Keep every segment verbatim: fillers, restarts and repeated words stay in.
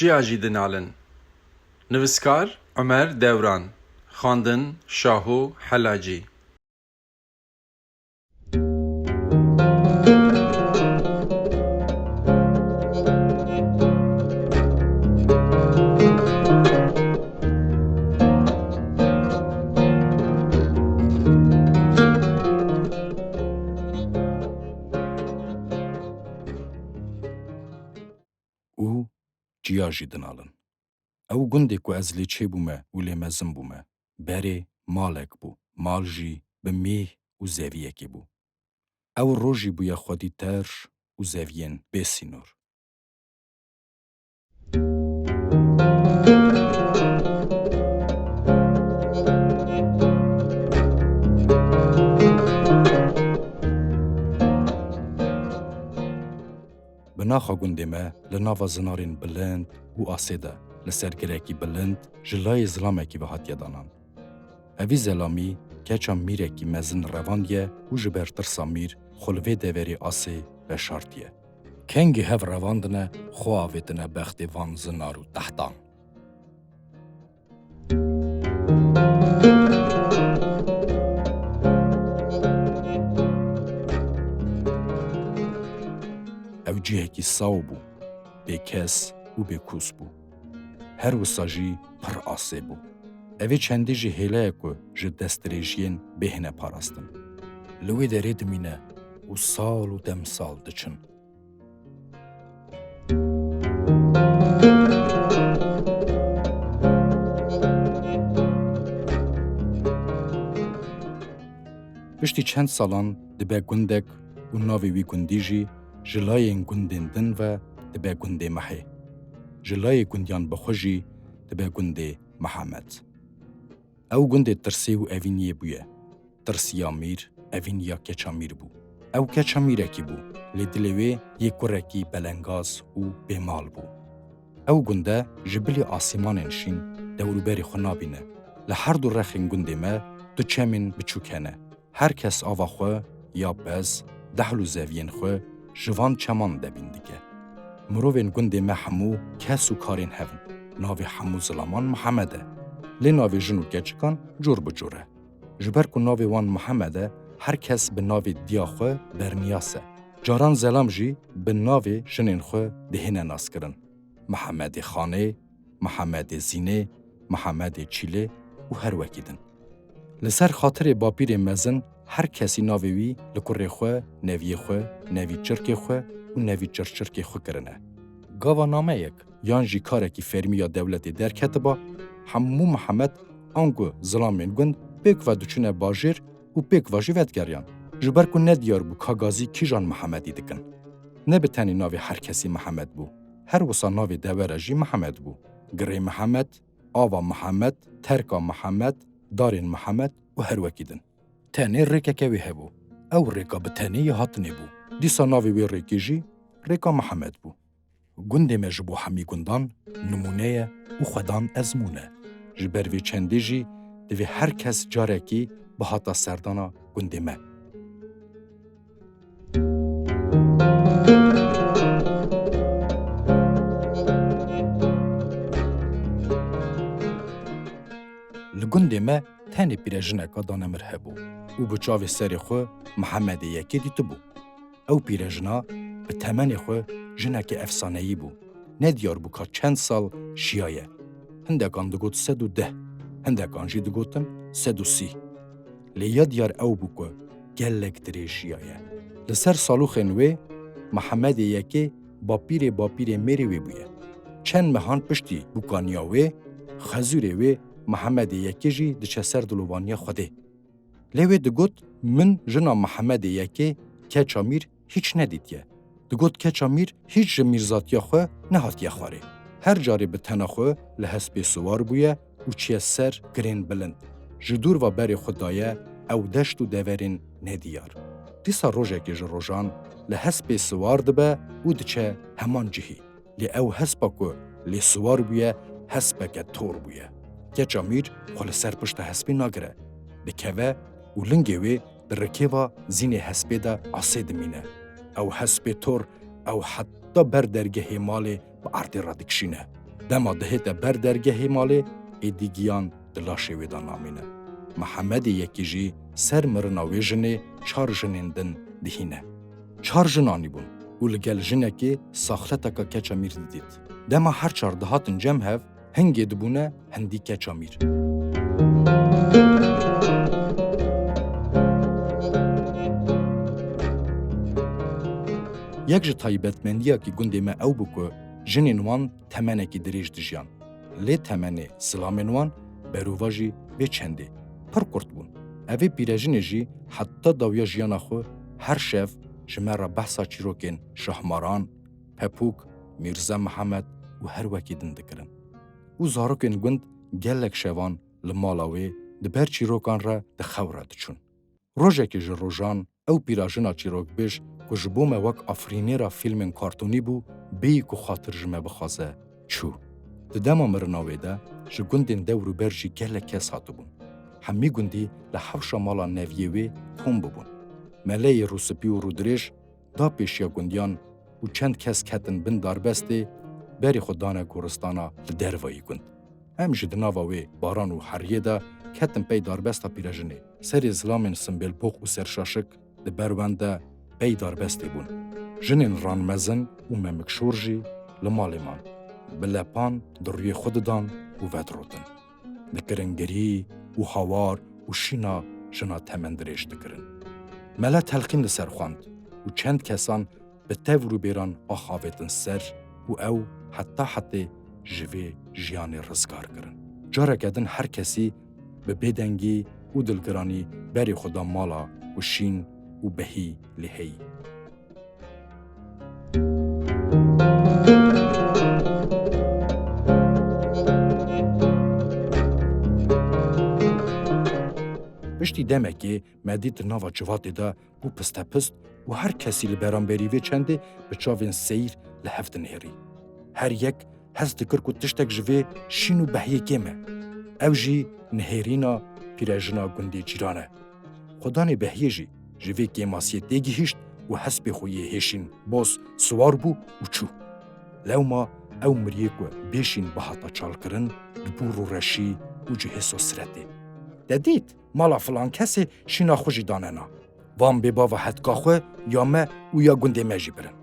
Çiya jî dinalin. Nivîskar Umer Dewran. Xwendin Şaho Helacî. Û çiya jî dinalin. Ew gundê ku ez lê çêbûme û lê mezin bûme, berê malek bû, mal jî bi mîh û zeviyekê bû. Ew rojî bûye xwedî terş û zeviyên bê sînor. Bi naxa gundê me li nava zinarên bilind û asê de, li ser girekî bilind, ji layê zilamekî ve hatiye danan. Evî zelamî keça mîrekî mezin revandiye û ji ber tirsa mîr xwe li vê deverê asê veşartiye. Kengî hev revandine, xwe avêtine bextê van zinar û tehtan. Ew cihekî saw bû, bê kes û bê kûs bû. Her wisa jî pir asê bû. Evê çendî jî hêle ye ku ji destdirêjiyên bêhne parastin. Li wê derê dimîne û sal û demsal diçin. Piştî çend salan dibe gundek û navê wî gundî jî ji layên gundên din ve dibe gundê Mehê. Ji layê gundiyan bi xwe jî dibe gundê Mihemed. Ew gundê tirsê û evîniyê bûye. Tirsiya mîr, evîniya keça mîr bû. Ew keça mîrekî bû, lê dilê wê yê kurekî belengaz û bêmal bû. Ew gunde ji bilî asîmanên şîn dewrûberê xwe nabîne. Li her du rexên gundê me du çemên biçûk hene. Her kes ava xwe, ya pez, dehl û zeviyên xwe ji van çeman de bîn dike. Mirovên gundê me hemû kes û karên hev in. Navê hemû zilaman Mihemed e. Lê navê jin û keçikan cor bi cor e. Ji ber ku navê wan Mihemed e, her kes bi navê diya xwe berniyas e. Caran zelam jî bi navê jinên xwe dihêne naskirin. Mihemedê Xanê, Mihemedê Zînê, Mihemedê Çîlê û her wekî din. Li ser xatirê bapîrê mezin her kesî navê wî li kurê xwe, neviyê xwe, nevî çirkê xwe û nevî çirçirkê xwe kirine. Gava nameyek yan jî karekî fermî ya dewletê derketiba, hemû Mihemed ango zilamên gund pêk ve diçûne bajêr û pêk ve jî vedigeriyan. Ji ber ku nediyar bû ka gazî kîjan Mihemedî dikin. Ne bi tenê navê her kesî Mihemed bû. Her wisa navê dewera jî Mihemed bû. Girê Mihemed, ava Mihemed, terka Mihemed, darên Mihemed û her wekî din. Tenê rêkeke wê hebû. Ew rêka bi tenê yê hatinê bû. Dîsa navê wê rêkê jî rêka Mihemed bû. Gundê me ji bo hemî gundan nimûne ye û xwedan ezmûn e. Ji ber vê çendê jî divê her kes carekî bihata serdana gundê me. Li gundê me tenê pîrejineka danemir hebû û bi çavê serê xwe Mihemedê Yekê dîtibû. Ew pîrejina bi temenê xwe jineke efsaneyî bû. Nediyar bû ka çend sal jiyaye. Hindekan digot sed û deh, hindekan jî digotin sed û sî. Lê ya diyar ew bû ku gelek dirêj jiyaye. Li ser salûxên wê Mihemedê Yekê bapîrê bapîrê mêrê wê bûye. Çend mehan piştî bûkaniya wê, xezûrê wê Mihemedê Yekê jî diçe ser dilovaniya Xwedê. Lê wê digot, min jina Mihemedê Yekê, keça mîr, hîç nedîtiye. Digot, keça mîr hîç ji mîrzatiya xwe nehatiye xwarê. Her carê bi tena xwe li hespê siwar bûye û çiye ser girên bilind. Ji dûr ve berê xwe daye ew deşt û deverên nediyar. Dîsa rojekê ji rojan li hespê siwar dibe û diçe heman cihî. Lê ew hespa ku lê siwar bûye, hespeke tor bûye. Keça mîr xwe li ser pişta hespê nagire. Dikeve û lingê wê di rikêva zînê hespê de asê dimîne. Ew hespê tor, ew heta ber dergehê malê bi erdê re dikişîne. Dema dihête ber dergehê malê, êdî giyan di laşê wê de namîne. Mihemedê yekî jî ser mirina wê jinê çar jinên din dihîne. Çar jin anîbûn û li gel jinekê saxleteka keça mîr didît. Dema her çar dihatin cem hev, hingê dibûne hindî keça mîr. Yek ji taybetmendiyakî gundê me ew bû ku jinên wan temenekî dirêj dijiyan. Lê temenê zilamên wan berovajî vê çendê pir kurt bûn. Evê pîrejinê jî heta dawiya jiyana xwe her şev ji me re behsa çîrokên Şahmaran, Pepûk, Mîrze Mihemed û her wekî din dikirin. Û zarokên gund gelek şevan li mala wê di ber çîrokan re di xew re diçûn. Rojekê ji rojan ew pîrajina çîrokbêj ku ji bo me wek afirînêra fîlmên kartonî bû, bêyî ku xatir ji me bixwaze, çû. Di dema mirina wê de ji gundên dewrûber jî gelek kes hatibûn. Hemî gundî li hewşa mala neviyê wê kom bibûn. Meleyê rûspî û rûdirêj da pêşiya gundiyan û çend kes ketin bin darbestê, berê xwe dane goristana li dervayî gund. Em jî di nava wê baran û heriyê de ketin pey darbesta pîrejinê. Serê zilamên Simbêlboq û Serşaşik di ber wen de pey darbestê bûn. Jinên Ranmezin û Memikşor jî li malê man. Bi lepan di rûyê xwe didan û vedirotin. Dikirin girî û hawar û şîna jina temendirêj dikirin. Mele telqîn li ser xwend û çend kesan bi tevr û bêran ax avêtin ser û ew heta hetê ji vê jiyanê rizgar kirin. Careke din her kesî bi bêdengî û dilgiranî berê xwe da mala ku şîn û behî lê heyî. Piştî demekê me dît di nava civatê de bû pistepist û her kesî li beramberî vê çendê bi çavên seyr li hev dinihêrî. Her yek hest dikir ku tiştek ji vê şîn û behiyê kêm e. Ew jî nihêrîna pîrejina gundê cîran e. Xwedanê behiyê jî ji vê kêmasiyê têgihîşt û hespê xwe yê hêşîn boz siwar bû û çû. Lewma ew miriyê ku bêşîn bihata çalkirin, dibû rûreşî û cihê sosiretê. Te dît? Mala filan kesê şîna xwe jî danena. Van bê bava hetka xwe ya me û ya gundê me jî birin.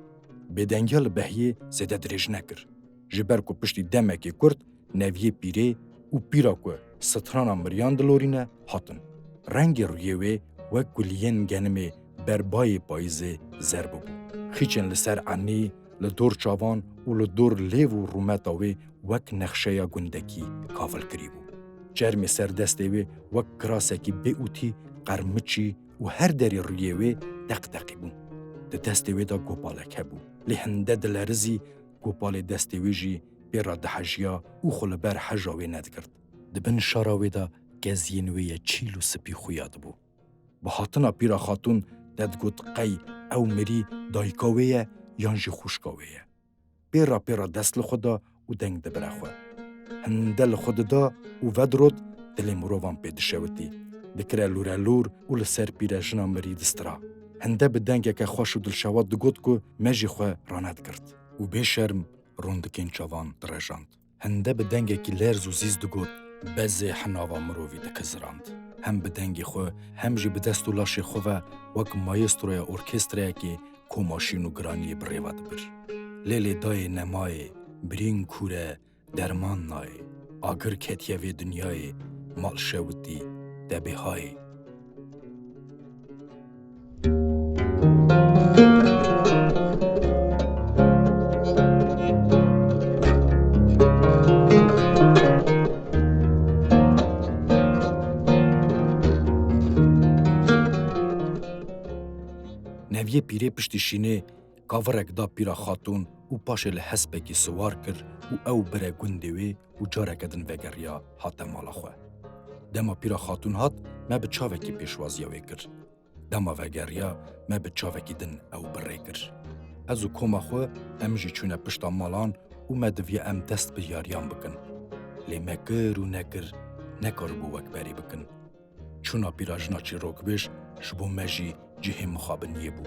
Bêdengiya li behiyê zêde dirêj nekir. Ji ber ku piştî demekê kurt neviyê pîrê û pîra ku strana miriyan dilorîne hatin. Rengê rûyê wê wek guliyên genimê ber bayê payîzê zer bibû. Xîçên li ser enî, li dor çavan û li dor lêv û rûmeta wê wek nexşeya gundekî kavil kirî bû. Çermê ser destê wê wek kirasekî bêûtî qermiçî û her derê rûyê wê teqteqî bûn. Di destê wê de gopalek hebû. Lê hinde dilerizî, gopalê destê wê jî pê re dihejiya û xwe li ber heja wê nedigirt. Di bin şara wê de keziyên wê yê çîl û spî xuya dibû. Bi hatina Pîra Xatûn te digot qey ew mirî dayika wê ye yan jî xwişka wê ye. Pê re pê re dest li xwe da û deng dibire xwe. Hinde li xwe dida û vedirot, dilê mirovan pê dişewitî. Dikire lûrelûr û li ser pîrejina mirî distira. Hinde bi dengeke xweş û dilşewat digot ku me jî xwe ranedigrt û bê şerm rûndikên çavan direjand. Hinde bi dengekî lerz û zîz digot, bezê hinava mirovî dikizirand. Hem bi dengê xwe, hem jî bi dest û laşê xwe ve wek maestroya orkestreyekê koma şîn û giraniyê bi rê ve dibir. Lê lê dayê nemayê, birîn kûr e, derman nayê. Agir ketiye vê dinyayê, mal şewitî, te bê hayê. Neviyê pîrê piştî şînê kavirek da Pîra Xatûn û paşê li hespekî siwar kir û ew bire gundê wê û careke din vegeriya hate mala xwe. Dema Pîra Xatûn hat, me bi çavekî pêşwaziya wê kir. Dema vegeriya, me bi çavekî din ew bi rê kir. Ez û koma xwe, em jî çûne pişta malan û me diviya em dest bi yariyan bikin. Lê me kir û nekir, nekaribû wek berê bikin. Çûna pîrajina çîrokbêj ji bo me jî cihê mixabiniyê bû.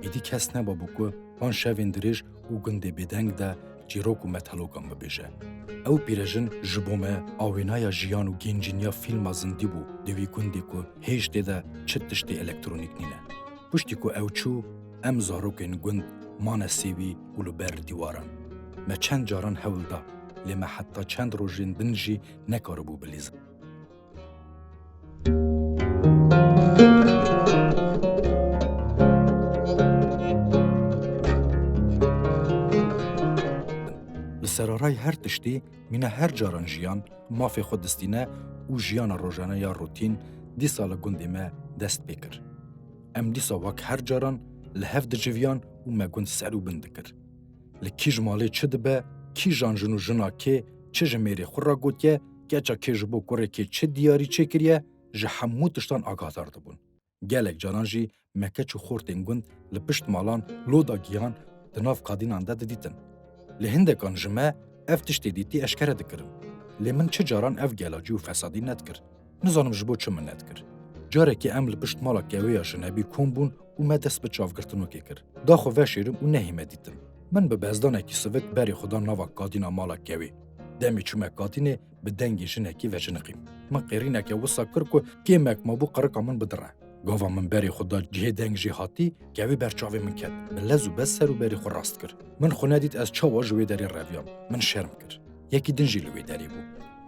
Êdî kes nebabû ku van şevên dirêj û gundê bêdeng de çîrok û metelokan bibêje. Ew pîrejin ji bo me awênaya jiyan û gencîniya fîlma zindî bû di wî gundê ku hêj tê de çi tiştê elektronîk nîne. Piştî ku ew çû, em zarokên gund mane sêwî û li ber dîwaran. Me çend caran hewl da, lê me heta çend rojên din jî nekaribû bilîzin. Li serarayê her tiştî, mîna her caran jiyan mafê xwe distîne û jiyana rojane ya rutîn dîsa li gundê me dest pê kir. Em dîsa wek her caran li hev diciviyan û me gund ser û bin dikir. Li kîj malê çi dibe, kîjan jin û jina kê çi ji mêrê xwe re gotiye, keça kê ji bo kurê kê çi diyarî çêkiriye, ji hemû tiştan agahdar dibûn. Gelek caran jî me keç û xortên gund li pişt malan loda giyan di nav kadînan de didîtin. Lê hindekan ji me ev tiştê dîtî eşkere dikirin. Lê min çi caran ev gelacî û fesadî nedikir. Nizanim ji bo çi min nedikir. Carekê em li pişt mala kewê ya jinebî kom bûn û me dest bi çavgirtinokê kir. Da xwe veşêrim û nehê me dîtin. Min bi bezdanekî sivik berê xwe da nava kadîna mala kewê. Demê çûme kadînê, bi dengê jinekî vejiniqîm. Min qêrîneke wisa kir ku kêmek mabû qirika min bidire. Gava min berê xwe da cihê deng jê hatî, kewê ber çavê min ket. Bi lez û bez ser û berê xwe rast kir. Min xwe nedît ez çawa ji wê derê reviyam. Min şerm kir. Yekî din jî li wê derê bû.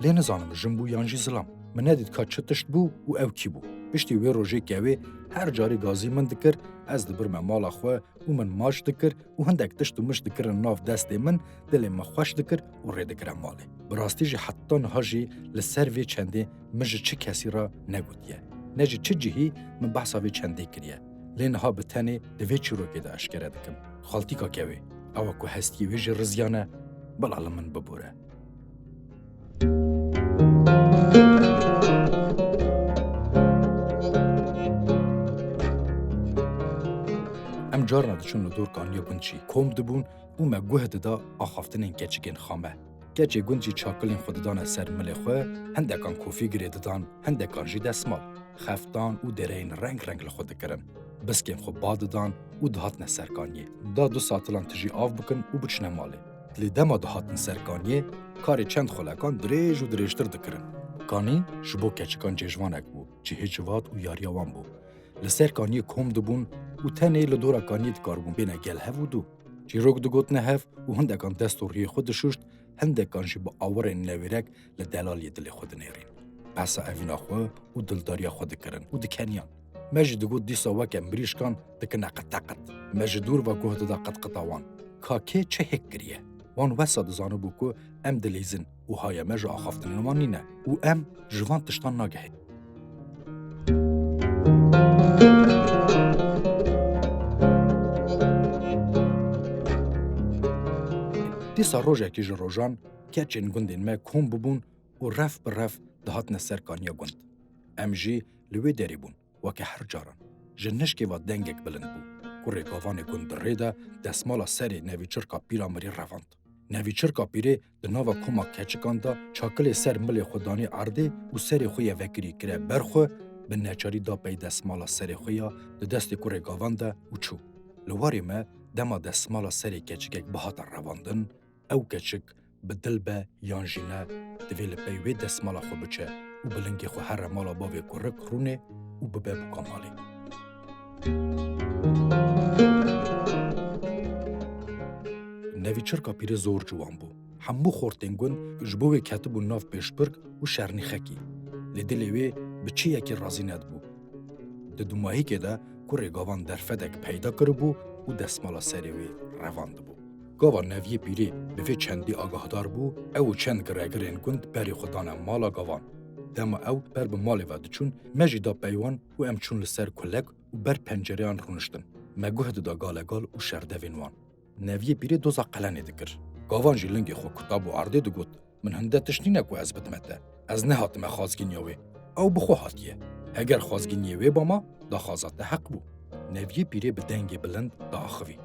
Lê nizanim jin bû yan jî zilam. Min nedît ka çi tişt bû û ew kî bû. Piştî wê rojê kewê her carê gazî min dikir, ez dibirme mala xwe û min maç dikir û hindek tişt û mişt dikirin nav destê min, dilê min xweş dikir û rê dikire malê. Bi rastî jî heta niha jî li ser vê çendê min ji çi kesî re negotiye. Ne ji çi cihî min behsa vê çendê kiriye. Lê niha bi tenê di vê çîrokê de eşkere dikim. Xaltîka kewê, ewa ku hestiyê wê jî riziyane, bila li min bibore. Em carna diçûn li dor kaniya gund jî kom dibûn û me guh dida axaftinên keçikên xame. Keçê gund jî çakilên xwe didane ser milê xwe, hindekan kofî girê didan, hindekan jî desmal. Xeftan û dereyên reng reng li xwe dikirin. Biskên xwe ba didan û dihatine ser kaniyê. Da du satilan tijî av bikin û biçine malê. Lê dema dihatin ser kaniyê, karê çend xolekan dirêj û dirêjtir dikirin. Kanî ji bo keçikan cejvanek bû, cihê civat û yariya wan bû. Li ser kaniyê kom dibûn û tenê li dora kaniyê dikaribûn bêne gel hev û dû. Çîrok digotine hev û hindekan dest û riyê xwe dişuşt, hindekan jî bi awirên newêrek li delaliyê dilê xwe dinêrîn. Behsa evîna xwe û dildariya xwe dikirin û dikeniyan. Me jî digot dîsa weke mirîşkan dikine qiteqit. Me ji dûr ve guh dida qitqita wan. Ka kê çi hêk kiriye? Wan wesa dizanibû ku em dilîzin û haya me ji axaftinên wan nîne û em ji van tiştan nagehên. Dîsa rojekî ji rojan keçên gundên me kom bibûn û ref bi ref dihatine ser kaniya gund. Em jî li wê derê bûn, weke her caran. Ji nişkê ve dengek bilind bû. Kurê gavanê gund di rê de desmala serê Nevîçirka pîra mirî revand. Nevîçirka pîrê di nava koma keçikan de çakilê ser milê xwe danî erdê û serê xwe yê vekirî kire ber xwe, bi neçarî da pey desmala serê xwe ya di destê kurê gavan de û çû. Li warê me dema desmala serê keçikek bihata revandin, ew keçik bi dil be yan jî ne, divê li pey wê desmala xwe biçe û bi lingê xwe here mala bavê kurik rûnê û bibe bûka malê. Nevîçirka pîrê zor ciwan bû. Hemû xortên gund ji bo wê ketibûn nav pêşbirk û şernîxekî. Lê dilê wê bi çi yekî razî nedibû. Di dumahîkê de kurê gavan derfedek peyda kiribû û desmala serê wê revandibû. Gava Neviyê pîrê bi vê çendî agahdar bû, ew û çend giregirên gund berê xwe dane mala gavan. Dema ew ber bi malê ve diçûn, me jî da pey wan û em çûn li ser kulek û ber pencereyan rûniştin. Me guh dida galegal û şerdevên wan. Neviyê pîrê doza qelenê dikir. Gavan jî lingê xwe kutabû erdê digot, "Min hinde tişt nîne ku ez bidime te. Ez nehatime xwazgîniya wê. Ew bi xwe hatiye. Heger xwazgîniyê wê bama, daxwaza te heq bû." Neviyê pîrê bi dengê bilind diaxivî.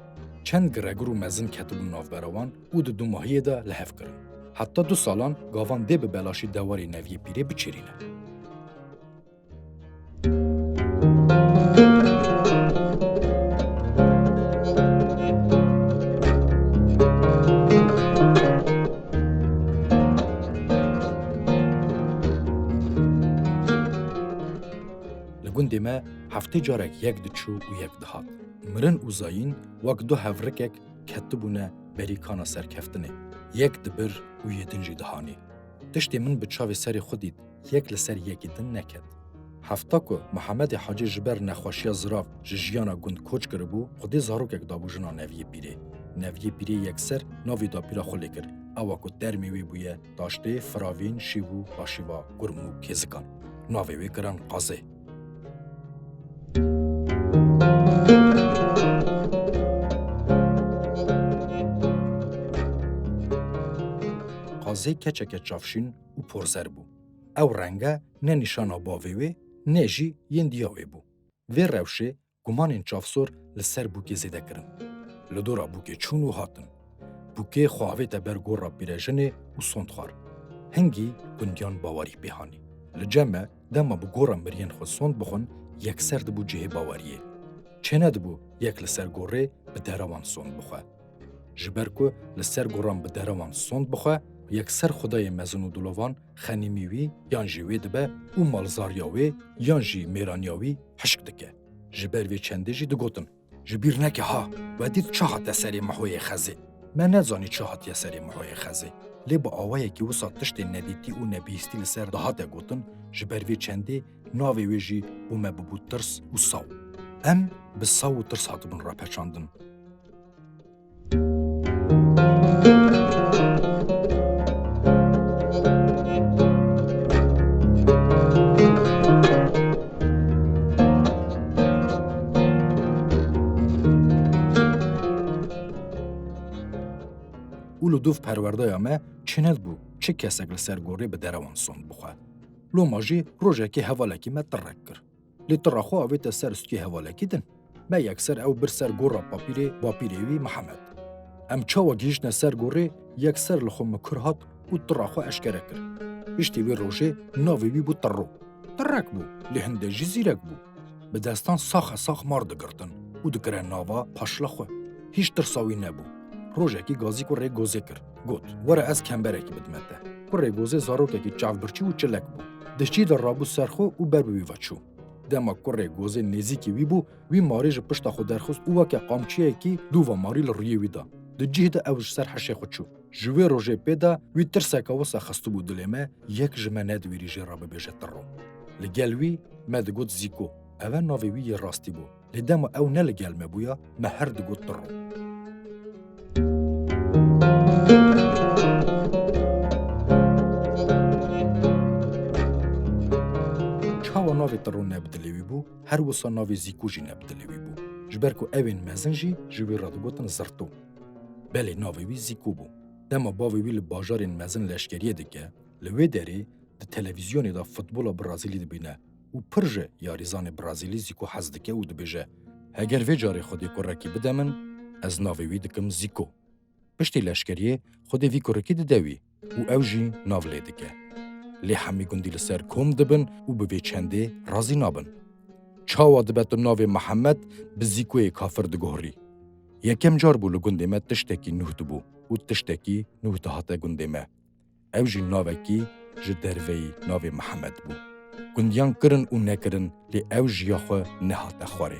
Çend giregir û mezin ketibûn navbera wan û di dumahiyê de li hev kirin. Heta du salan gavan dê bi belaşî dewarê Neviyê pîrê biçêrîne. Gundê me heftê carek yek diçû û yek dihat. Mirin û Zayîn wek du hevrikek ketibûne berî kana serkeftinê. Yek dibir û yê din jî dihanî. Tiştê min bi çavê serê xwe dît, yek li ser yekî din neket. Hefta ku Mihemedê Hacî ji ber nexweşiya zirav ji jiyana gund koç kiribû, xwedê zarokek dabû jina Neviyê Pîrê. Neviyê Pîrê yekser navê dapîra xwe lê kir, ewa ku termê wê bûye taştê, firavîn, şîv û paşîva kurm û kêzikan. Navê wê kirin Qazê. Qazê keçeke çavşîn û porzer bû. Ew renge ne nîşana bavê wê, ne jî yên diya wê bû. Vê rewşê gumanên çavsor li ser bûkê zêde kirin. Li dora bûkê çûn û hatin. Bûkê xwe avête ber gora pîrejinê û sond xwar. Hingî gundiyan bawerî pê hanî. Li cem me dema bi gora miriyên xwe sond bixwin, yekser dibû cihê baweriyê. Çênedibû yek li ser gorê bi derewan sond bixwe. Ji ber ku li ser goran bi derewan sond bixwe, yekser xwedayê mezin û dilovan xenîmî wî yan jî wê dibe û malzariya wê yan jî mêraniya wî hişk dike. Ji ber vê çendê jî digotin, "Ji bîr neke ha, we dît çi hate serê Mihoyê Xezê?" Me nezanî çi hatiye serê Mihoyê Xezê. Lê bi awayekî wisa tiştê nedîtî û nebihîstî li ser dihate gotin, ji ber vê çendê navê wê jî bo me bibû tirs û saw. Em bi saw û tirs hatibûn rapeçandin. Û li dûv perwerdeya me çênedibû çi kesek li ser gorê bi derewan sond bixwe. Loma jî rojekê hevalekî me tirrek kir. Lê tira xwe avête ser stûyê hevalekî din. Me yekser ew bir ser gora papîrê bapîrê wî Mihemed. Em çawa gihîştine ser gorê, yekser li xwe mikur hat û tira xwe eşkere kir. Piştî wê rojê navê wî bû Tirro. Tirrek bû, lê hinde jî zîrek bû. Bi destan saxe sax mar digirtin û dikire nava paşla xwe. Hîç tirsa wî nebû. Rojekî gazî kurê gozê kir. Got, "Were ez kemberekî bidime te." Kurê gozê zarokekî çavbirçî û çilek bû. Di çî de rabû ser xwe û ber bi wî ve çû. Dema kurê gozê nêzîkî wî bû, wî marê ji pişta xwe derxist û weke qamçiyekî dûva marî li rûyê wî da. Di cih de ew ji ser hişê xwe çû. Ji wê rojê pê de wî tirseke wisa xistibû dilê me, yek ji me nediwêrî jê re bibêje Tirro. Li gel wî me digot Zîko, ev e navê wî yê rastî bû. Lê dema ew ne li gel me bûya, me her digot Tirro. Çawa navê Tirro ne bi dilê wî bû, her wisa navê Zîko jî ne bi dilê wî bû. Ji ber ku ewên mezin jî ji wî re digotin Zirto. Belê navê wî Zîko bû. Dema bavê wî li bajarên mezin leşkeriyê dike, li wê derê di televîzyonê de futbola Brazîlî dibîne û pir ji yarîzanê Brazîlî Zîko hez dike û dibêje, "Heger vê carê Xwedê kurekî bide min, ez navê wî dikim Zîko." Piştî leşkeriyê Xwedê vî kurekî dide wî û ew jî nav lê dike. Lê hemî gundî li ser kom dibin û bi vê çendê razî nabin. Çawa dibe tu navê Mihemed bi Zîkoyê kafir diguhirî? Yekem car bû li gundê me tiştekî nûh dibû û tiştekî nûh dihate gundê me. Ew jî navekî ji derveyî navê Mihemed bû. Gundiyan kirin û nekirin, lê ew ji ya xwe nehate xwarê.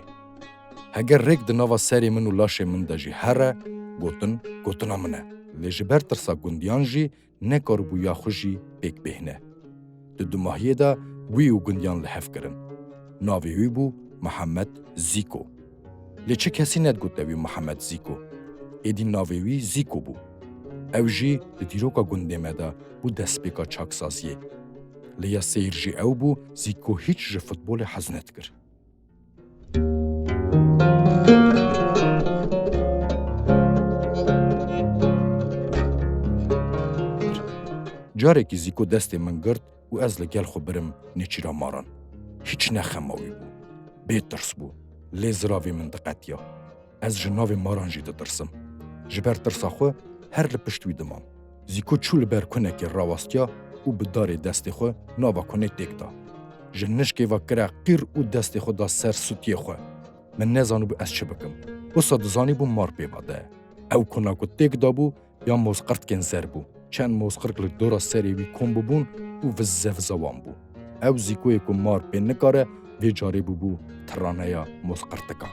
Heger rêk di nava serê min û laşê min de jî here, gotin, gotina min e. Lê ji ber tirsa gundiyan jî nekaribû ya xwe jî pêk bêhne. Di dumahiyê de wî û gundiyan li hev kirin. Navê wî bû Mihemed Zîko. Lê çi kesî nedigote wî Mihemed Zîko. Êdî navê wî Zîko bû. Ew jî di dîroka gundê me de bû destpêka çaksaziyê. Lê ya seyr jî ew bû, Zîko hîç ji futbolê hez nedikir. Carekî Zîko destê min girt û ez li gel xwe birim nêçîra maran. Hîç ne xema wî bû. Bêtirs bû. Lê ziravê min diqetiya. Ez ji navê maran jî ditirsim. Ji ber tirsa xwe her li pişt wî dimam. Zîko çû li ber kunekê rawastiya û bi darê destê xwe nava kunê têk da. Ji nişkê ve kire qîr û destê xwe da ser sûtiyê xwe. Min nezanibû ez çi bikim. Wisa dizanîbû mar pê ve de. Ew kuna ku têk dabû ya mozqirtkên zer bû. Çend mozqirk li dora serê wî kom bûbûn û vize vize wan bû. Ew Zîkoyê ku mar pê nikare, Vê carê bûbû tiraneya Mozqirtikan.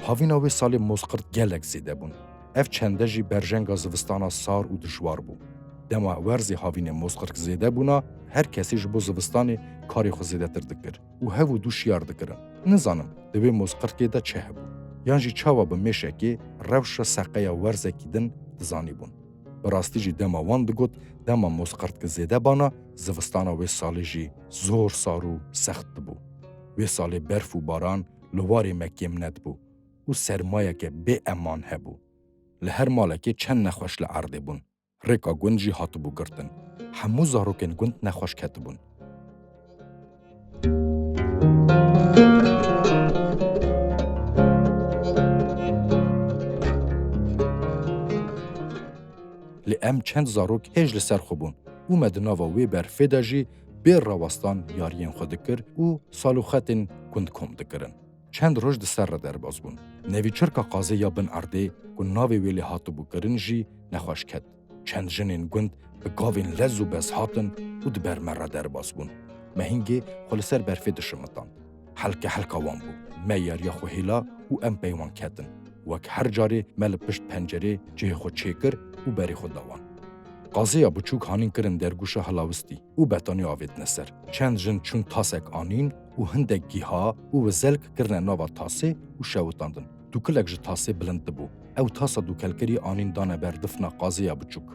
Havîna wê salê Mozqirt gelek zêde bûn. Ev çende jî berjenga zivistana sar û dijwar bû. Dema werzê havînê Mozqirt zêde bûna, her kesî ji bo zivistanê karê xwe zêdetir dikir û hev û dû şiyar dikirin. Nizanim, di wê Mozqirtê de çi hebû? Yan jî çawa bi mêşekê rewşa seqeya werzekî din dizanîbûn? Bi rastî jî dema wan digot, dema Mozqirtke zêde bana, zivistana wê salê jî zor sar û sext dibû. Wê salê berf û baran li warê me kêm nedibû û sermayeke bê eman hebû. Li her malekê çend nexweş li erdê bûn. Rêka gund jî hatibû girtin. Hemû zarokên gund nexweş ketibûn. Lê em çend zarok hêj li ser xwe bûn û me di nava wê berfê de jî bê rawastan yariyên xwe dikir û salûxetên gund kom dikirin. Çend roj di ser re derbas bûn. Nevîçirka qazê ya bin erdê ku navê wê lê hatibû kirin jî nexweş ket. Çend jinên gund bi gavên lez û bez hatin û di ber me re derbas bûn. Me hingê xwe li ser berfê dişimitan. Helke helka wan bû. Me yariya xwe hêla û em pey wan ketin. Wek her carê me li pişt pencerê cihê xwe çêkir û berê xwe da wan. Qazêya biçûk hanîn kirin dergûşa hilawistî û betonê avêtine ser. Çend jin çûn tasek anîn û hindek gîha û wizelk kirine nava tasê û şewitandin. Dûkilek ji tasê bilind dibû. Ew tasa dûkelkirî anîn dane ber difna qazêya biçûk.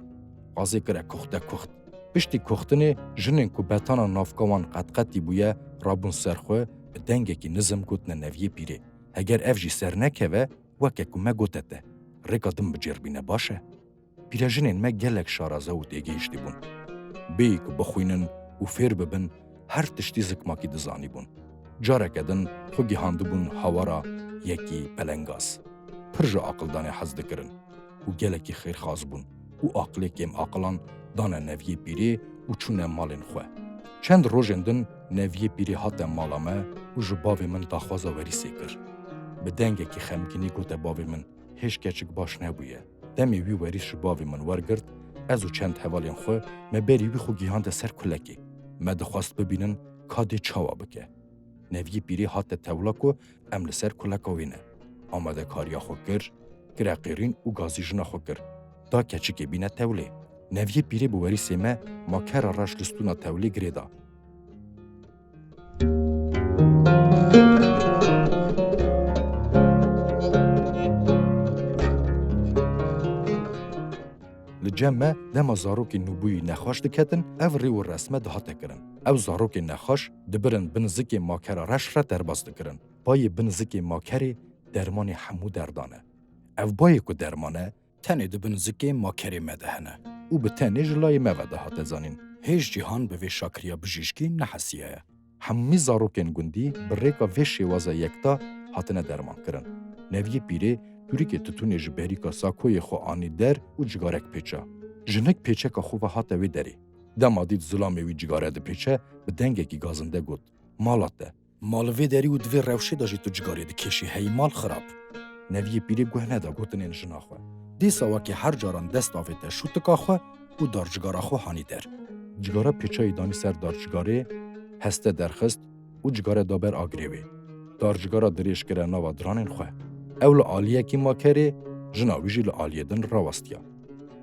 Qazê kire kuxte kuxt. Piştî kuxtinê jinên ku betana navka wan qetqetî bûye, rabûn ser xwe, bi dengekî nizm gotine Neviyê Pîrê: Heger ev jî ser nekeve, weke ku me gote te, rêka din bicêrbîne baş e? Pîrejinên me gelek şaraze û têgihiştî bûn. Bêyî ku bixwînin û fêr bibin, her tiştî zikmakî dizanîbûn. Careke din xwe gihandibûn hawara yekî pelengaz. Pir ji aqildanê hez dikirin û gelekî xêrxaz bûn û aqilê kêmaqilan dane Neviyê Pîrê û çûne malên xwe. Çend rojên din Neviyê Pîrê hate mala me û ji bavê min daxwaza werîsê kir. Bi dengekî xemgînî gote bavê min: Hêj keçik baş nebûye. Demê wî werîs ji bavê min wergirt, ez û çend hevalên xwe me berî wî xwe gihande ser kulekê. Me dixwest bibînin ka dê çawa bike. Neviyê Pîrê hate tewla ku em li ser kuleka wê ne. Amadekariya xwe kir, kire qêrîn û gazî jina xwe kir. Da keçikê bîne tewlê. Neviyê Pîrê bi werîsê me makera reş li stûna tewlê girê da. Li cem me dema zarokên nûbûyî nexweş diketin, ev rê û resme dihate kirin. Ew zarokên nexweş dibirin bin zikê makera reş re derbas dikirin. Bayê bin zikê makerê dermanê hemû derdan e. Ev bayê ku derman e, tenê di bin zikê makerê me de hene û bi tenê ji layê me ve dihate zanîn. Hêj cîhan bi vê şakiriya bijîşkî nehesiyaye. Hemî zarokên gundî bi rêka vê şêwaza yekta hatine dermankirin. Neviyê Pîrê tûrikê titûnê ji berîka sakoyê xwe anî der û cigarek pêça. Jinik pêçeka xwe ve hate wê derê. Dema dît zilamê wî cigare dipêçe, bi dengekî gazinde got: Mala te. Ma li vê derî û di vê rewşê de jî tu cigarê dikêşî heyî mal xirab. Neviyê Pîrê guh neda gotinên jina xwe. Dîsa wekî her caran dest avête şûtika xwe û darcigara xwe hanî der. Cigara pêçayî danî ser darcigarê, heste derxist û cigare da ber agirê wê. Darcigara dirêj kire nava diranên xwe. Ew li aliyekî makerê, jina wî jî li aliyê din rawestiya.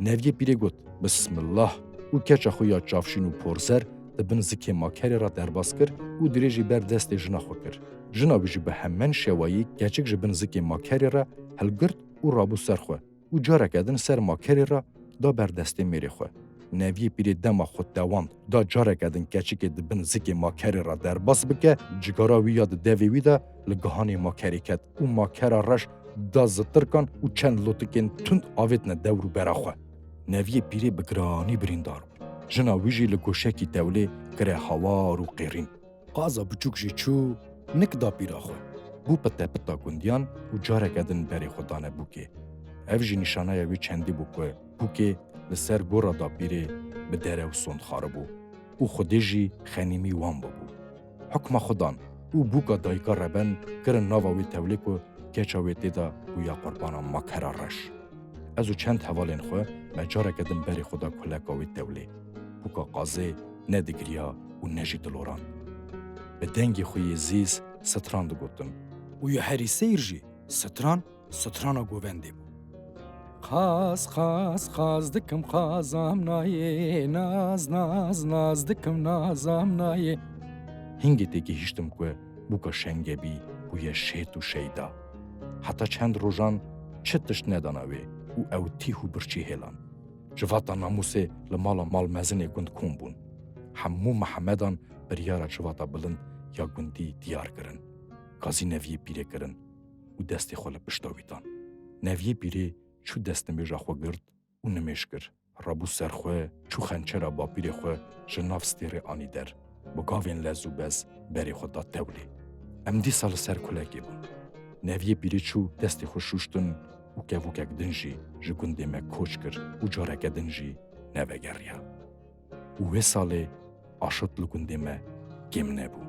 Neviyê Pîrê got: Bismillah! Û keça xwe ya çavşîn û porzer di bin zikê makerê re derbas kir û dirêjî ber destê jina xwe kir. Jina wî jî bi hemen şewayî keçik ji bin zikê makerê re hilgirt û rabû ser xwe û careke din ser makerê re da ber destê mêrê xwe. Neviyê Pîrê dema xwe tewand da careke din keçikê di bin zikê makerê re derbas bike, cigara wî ya di devê wî de li gihanê makerê ket û makera reş da zitirkan û çend lotikên tund avêtine dewr û bera xwe. Neviyê Pîrê bi giranî birîndar bû. Jina wî jî li goşekî tewlê kire hawar û qêrîn. Qaza biçûk jî çû, nik da pîra xwe. Bû pite pita gundiyan û careke din berê xwe dane bûkê. Ev jî nîşaneya wê çendî bû ku bûkê li ser gora dapîrê bi dere û sond xaribû û Xwedê jî xenîmî wan bûbû. Hukma xwe dan û bûka dayika reben kirin nava wê tewlê ku keça wê tê de bûya qurbana makera reş. Ez û çend hevalên xwe me careke din berê xwe da kuleka wê tewlê. Bûka qazê ne digiriya û ne jî diloran. Bi dengê xwe yê zîz stran digotin. Û ya herî seyr jî stran, strana govendê bû. Qaz, qaz, qaz dikim, qazam nayê, naz, naz, naz dikim, nazam nayê. Hingê têgihîştim ku bûka şengebî bûye şêt û şeyda. Heta çend rojan çi tişt nedana wê û ew tîh û birçî hêlan. Civata namûsê li mala malmezinê gund kom bûn. Hemû Mihemedan biryara civata bilind ya gundî diyar kirin. Gazî Neviyê Pîrê kirin û destê xwe li pişta wî dan. Neviyê Pîrê çû destnimêja xwe girt û nimêj kir. Rabû ser xwe, çû xençera bapîrê xwe ji nav stêrê anî der. Bi gavên lez û bez berê xwe da tewlê. Em dîsa li ser kulekê bûn. Neviyê Pîrê çû destê xwe şûştin û kevokek din jî ji gundê me koç kir û careke din jî nevegeriya. Û wê salê aşot li gundê me kêm nebû.